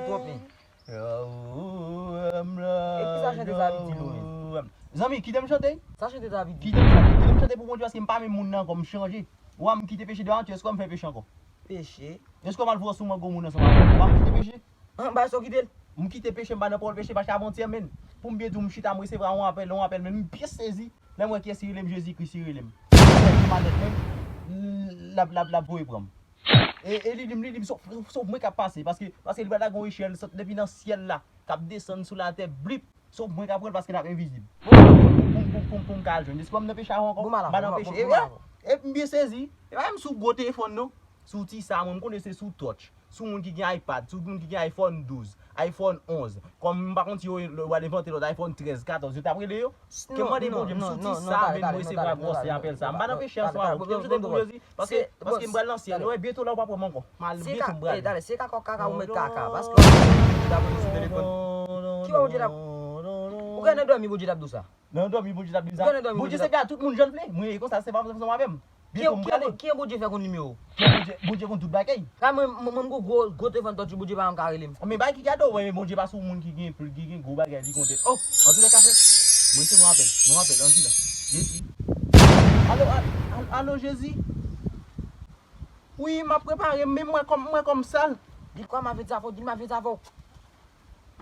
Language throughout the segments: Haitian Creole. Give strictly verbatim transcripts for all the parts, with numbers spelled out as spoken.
Twonpe. E ki sa chante sa ap di nou menm? Zanmi, kite m chante. Sa chante sa ap di? Kite m chante, kite m chante pou Bondye, paske m pa menm moun nan ankò, m chanje. Wa m kite peche devan Bondye, èske m fè peche ankò? Peche? Èske m al fè sou mwen gwo moun ansanm avè w? Wa m kite peche? An, ba sa w kite l? M kite peche, m pa nan pawòl peche, paske avantyè menm. Pou m byen di w, m chita, m resevwa yon apèl, yon apèl, men m byen sezi. Lè m wè kiyès ki rele m, Jezikri ki rele m. Mwen pran manèt mwen, l ap, l ap, l ap voye pran m. E, e li di m, li di m, sòf, sòf mwen k ap pase, paske, paske li pral lage yon echèl, sot depi nan syèl la, k ap desann sou latè, blip, sòf mwen k ap pran l paske l ap envizib. Pou, pou, pou, pou, pou m ka al jwenn. Èske m nan peche avè w ankò? M pa nan peche. E, e, e m byen sezi. E pa menm sou gwo telefòn, non. Sou ti sa, mwen, m konnen se sou touch. Sou moun ki gen iPad, sou moun ki gen iPhone douz, iPhone onz. Kòm m pa konn si yo, yo al envante lòt iPhone trèz, katòz, yo t ap rele yo. Ke m mande Bondye, m soti sa, men m resevwa gwosè apèl sa. M pa nan peche ansanm avè w. Kite m chante pou Jezi, paske, paske m pral nan syèl. Wè, byento la, ou pa pran m ankò. M al, byento m prale. Talè, se kaka, kaka ou met kaka. Paske w ap sou telefòn. Ki wè Bondye t ap, ou gen nan dòmi Bondye t ap di w sa? Nan dòmi, Bondye t ap di sa. Ou gen nan dòmi, Bondye se ka tout moun jan l vle. Mwen, e konsa, se pa ansanm avè m. Byento m prale. Kiyen Bondye fè konn nimewo? Bondye, Bondye konn tout bagay. Ka mwen, mwen, mwen, gwo, gwo, gwo telefòn tòti, Bondye pa menm ka rele m. Men bagay ki gade w, men Bondye pa sou moun ki gen, ki gen gwo bagay, li konte. Oh, antoulèka, frè, mwen se mwen apèl, mwen apèl, anvi la. Jezi. Alo, al-, al-, alo, Jezi. Wi, m ap prepare m, men mwen kòm, mwen kòm sal. Di kwa m avèti avè w, di m avèti avè w.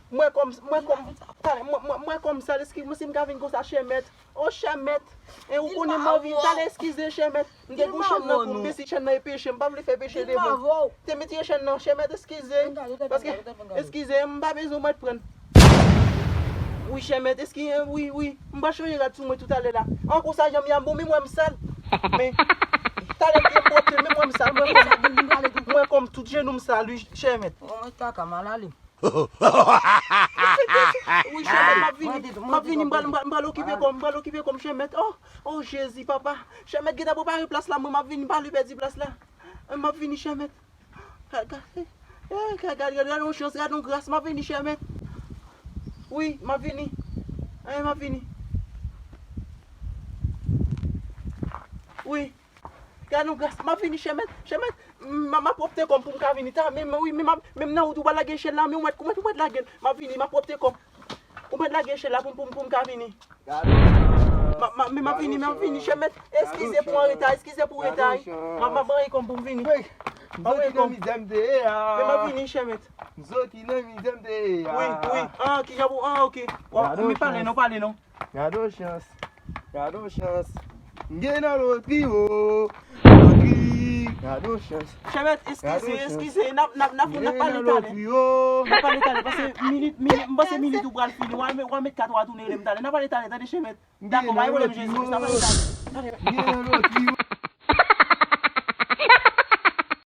Mwen kòm, mwen kòm, talè, mwen, mwen, mwen kòm sal, eskize mwen si m ka vin konsa, chè mèt. O, chè mèt. E ou konnen m anvi, talè, eskize, chè mèt. M te gon chèn nan kou m, men si chèn nan e peche, m pa vle fè peche devan. Te retire chèn nan, chè mèt, eskize. Paske, eskize, m pa bezwen mèt pran. Wi, chè mèt, eskize, wi, wi. M pa chanje rad sou mwen toutalè la. An konsa, janm ya m bon, men mwen m sal. Men, talè m byen pwòpte, men mwen m sal. Mwen kòm, mwen kòm tout jenou m sal, wi, chè mèt. Mwen kaka m al ale. Wi, chè mèt, m ap vini. M ap vini, m pral, m pral, m pral okipe kò m, m pral okipe kò m, chè mèt. Oh, oh, Jezi, papa. Chè mèt, gentan prepare plas la, mwen m ap vini, m pa vle pèdi plas la. M ap vini, chè mèt. Gad, gad, eh, gad, gad, gad, gad yon chans, gad yon gras, m ap vini, chè mèt. Wi, m ap vini. Eh, m ap vini. Wi. Gad yon gras, m ap vini, chè mèt, chè mèt, m, m ap pwòpte kò m pou m ka vini ta, men, men, wi, men, m ap, men m nan wout ou pral lage echèl la, men ou mèt, ou mèt, ou mèt lage l, m ap vini, m ap pwòpte kò m. Ou mèt lage echèl la pou m, pou m, pou m ka vini. M ap, m ap, men m ap vini, men m ap vini, chè mèt, eskize pou an reta, eskize pou reta, wi. M ap, m ap ranyen kò m pou m vini. M ap ranyen kò m. Men m ap vini, chè mèt. M soti nan mizè m te ye a. Wi, wi, ah, kijan pou, ah, ok. Wa, men pale non, pale non. Gad yon chans. Gad yon chans. M gen nan lotri, o. Lotri. Gad yon chans. Chè mèt, eskize, eskize. N ap, n ap, n ap, n ap pale talè. N ap pale talè, paske minit, minit, m panse minit ou pral fini. W a met, w a met kat, w a tounen rele m talè. N ap pale talè, tande, chè mèt. Dakò, pa gen pwoblèm, Jezi, n ap pale talè. M gen nan lotri, o.